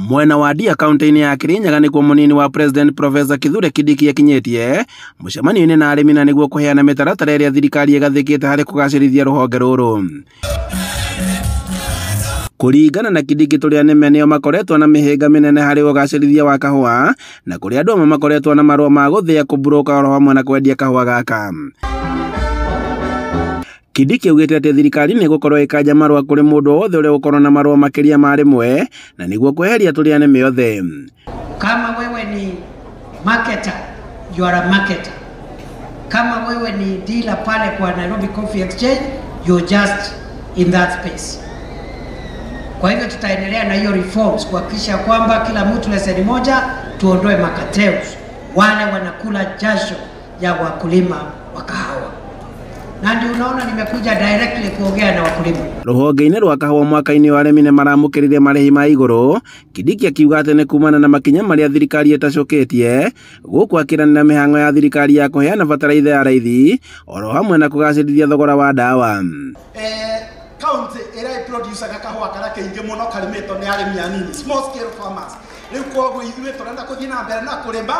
Mwena wa Ndia kaunti-inĩ ya Kirinyaga nĩkuo mũnini wa President Professor Kithure Kindiki akinyĩtie mũcemanio-inĩ na arĩmi na nĩguo kũheana mĩtaratara ĩrĩa thirikari ĩgathĩkĩte harĩ kũgacĩrithia rũhonge rũrũ. Kũringana na Kindiki, tũrĩa nĩme nĩo makoretwo na mĩhĩnga mĩnene harĩ ũgacĩrithia wa kahũa, na kũrĩ andũ amwe makoretwo na marũa ma gũthĩa, kũmburoka oro hamwe na kwendia kahũa gaka. Kindiki augĩte atĩ thirikari nĩ ĩgũkorwo ĩkanja marũa kũrĩ mũndũ o wothe ũrĩa ũgũkorwo na marũa makĩria ma rĩmwe na nĩguo kweheria tũrĩa nĩme othe. Kama wewe ni marketer, you are a marketer. Kama wewe ni dealer pale kwa Nairobi Coffee Exchange, you're just in that space. Kwa hivyo tutaendelea na hiyo reforms kuhakikisha kwamba kila mtu leseni moja, tuondoe macartels wale wanakula jasho ya wakulima wa kahawa, na ndio unaona nimekuja directly kuongea na wakulima. Rũhonge-inĩ rwa kahũa mwaka-inĩ wa arĩmi nĩ maramũkĩrire marĩhi ma igũrũ. Kindiki akiuga atĩ nĩ kumana na makinya marĩa thirikari ĩtacũkĩtie gũkũ akĩranĩra mĩhang'o ya thirikari ya kũheana bataraitha ya raithi oro hamwe na kũgacĩrithia thogora wa ndawa. Kaunti ĩrĩa ĩproducaga kahũa karĩa kaingĩ mũno karĩmĩtwo nĩ arĩmi anini, small scale farmers. Rĩu koguo ithuĩ tũrenda kũthiĩ na mbere na kũrĩma.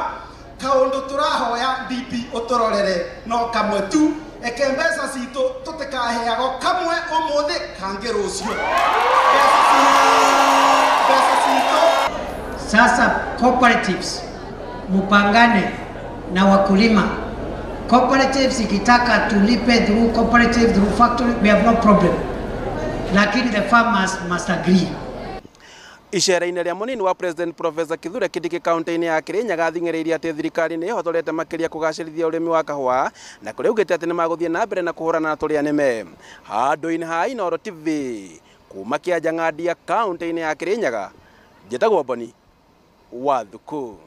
Kaũndũ tũrahoya DP ũtũrorere no kamwe tu, eke mbeca citũ tũtikaheagwo kamwe ũmũthĩ kangĩ rũciũ. Mbeca citũ. Sasa cooperatives mupangane na wakulima. Cooperatives ikitaka tulipe through cooperative, through factory, we have no problem, lakini the farmers must agree. Icera-inĩ rĩa mũnini wa President Professor Kithure Kindiki kaunti-inĩ ya Kirinyaga, athing'ĩrĩirie atĩ thirikari nĩ ĩhotorete makĩria kũgacĩrithia ũrĩmi wa kahũa, na kũrĩa augĩte atĩ nĩ magũthiĩ na mbere na kũhũrana na tũrĩa nĩme. Handũ-inĩ ha Inooro TV kuma Kĩanjang'andia kaunti-inĩ ya Kirinyaga, njĩtagwo Boni wa Thuku.